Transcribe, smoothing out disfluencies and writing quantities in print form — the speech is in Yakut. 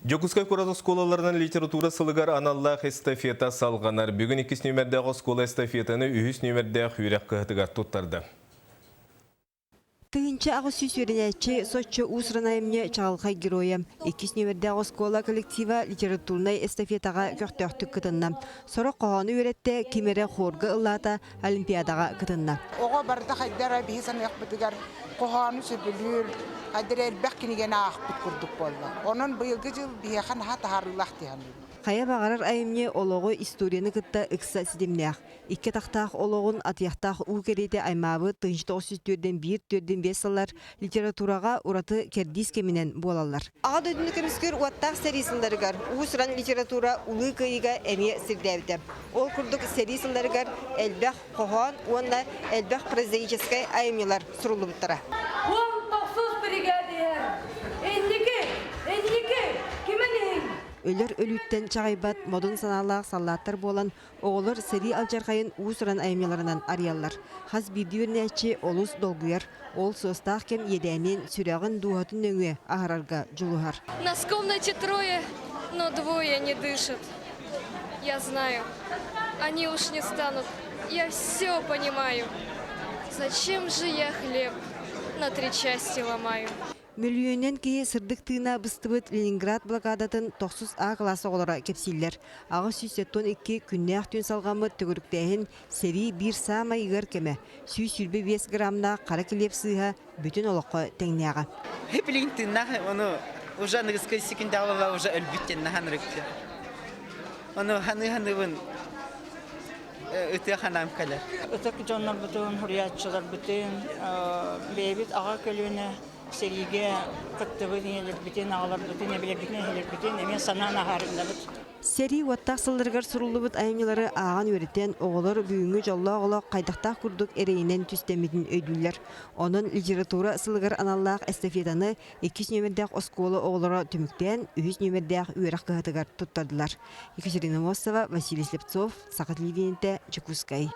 Дьокуускай куорат оскуолаларынан литература сылыгар аналлаах эстафета салҕанар. Бүгүн иккис нүөмэрдээх оскуола эстафетаны үһүс нүөмэрдээх үөрэх кыһатыгар туттарда. 1800 үөрэнээччи соччо уус-уран айымньы чаҕылхай геройа. Иккис нүөмэрдээх оскуола коллектива литературнай эстафетаҕа көхтөөхтүк кытынна. Сорох хоһоону үөрэттэ, ким эрэ хуорга ыллаата, олимпиадаҕа кытынна. Оҕо барыта хайда эрэ биһи саныахпытыгар хоһоону сөбүлүүр, хайда эрэ элбэх кинигэни аахпыт курдук буолла. Онон быйылгы дьыл биһиэхэ наһаа таһаарыылаах дии саныыбын. Хайа баҕарар айымньы олоҕу историяны кытта ыкса ситимнээх. Икки атахтаах олоҕун атыйахтаах уу кэриэтэ аймаабыт 1904 4-5 сыллар литератураҕа ураты кэрдиис кэминэн буолаллар. Аҕа дойдуну көмүскүүр уоттаах сэрии сылларыгар уус-уран литература Улуу Кыайыыга эмиэ сирдээбитэ. Ол курдук сэрии сылларыгар элбэх хоһоон уонна элбэх прозаическай айымньылар суруллубуттара. Уон тохсус биригээдийэр! Инники! Инники! Кимин иһин? Өлөр өлүүттэн чаҕыйбат модун санаалаах саллааттар буолан, оҕолор сэрии алдьархайын уус-уран айымньыларынан арыйаллар. Хас биирдии үөрэнээччи олус долгуйар, ол суостаах кэм иэдээнин, сүрэҕин, дууһатын нөҥүө аһарарга дьулуһар. Нас в комнате трое, но двое не дышат. Я знаю, они уж не станут. Я все понимаю. Зачем же я хлеб на три части ломаю? Мөлүйүөнүнэн киһи сырдык тыына быстыбыт Ленинград блокадатын тохсус А кылаас оҕолоро кэпсииллэр. 872 күннээх түүн салҕаммыт төгүрүктээһин сэрии биир саамай ыар кэмэ. 125 граммнаах хара килиэп сыыһа бүтүн олоххо тэҥнээҕэ. Билигин тыыннаах ону уже аныгыскы секундаҕа уже өлбүт диэн наһаа ынырыктыы. Ону ханыы-ханыыбын ытыа ханаам кэлэр. Ытык дьоннорбутун, суруйааччыларбытын, бэйэбит аҕа көлүөнэ сэриигэ кыттыбыт ийэлэрбитин, аҕаларбытын, эбэлэрбитин, эһэлэрбитин эмиэ санаан аһаарыннабыт. Сэрии уоттаах сылларыгар суруллубут айымньылары ааҕан үөрэтэн, оҕолор бүгүҥҥү дьоллоох олох хайдахтаах курдук эрэйинэн түстэммитин өйдүүллэр. Онон литература сылыгар аналлаах эстафетаны иккис нүөмэрдээх оскуола оҕолоро түмүктээн, үһүс нүөмэрдээх үөрэх кыһатыгар туттардылар. Екатерина Мостова, Василий Слепцов, Саха телевидениетэ, Дьокуускай.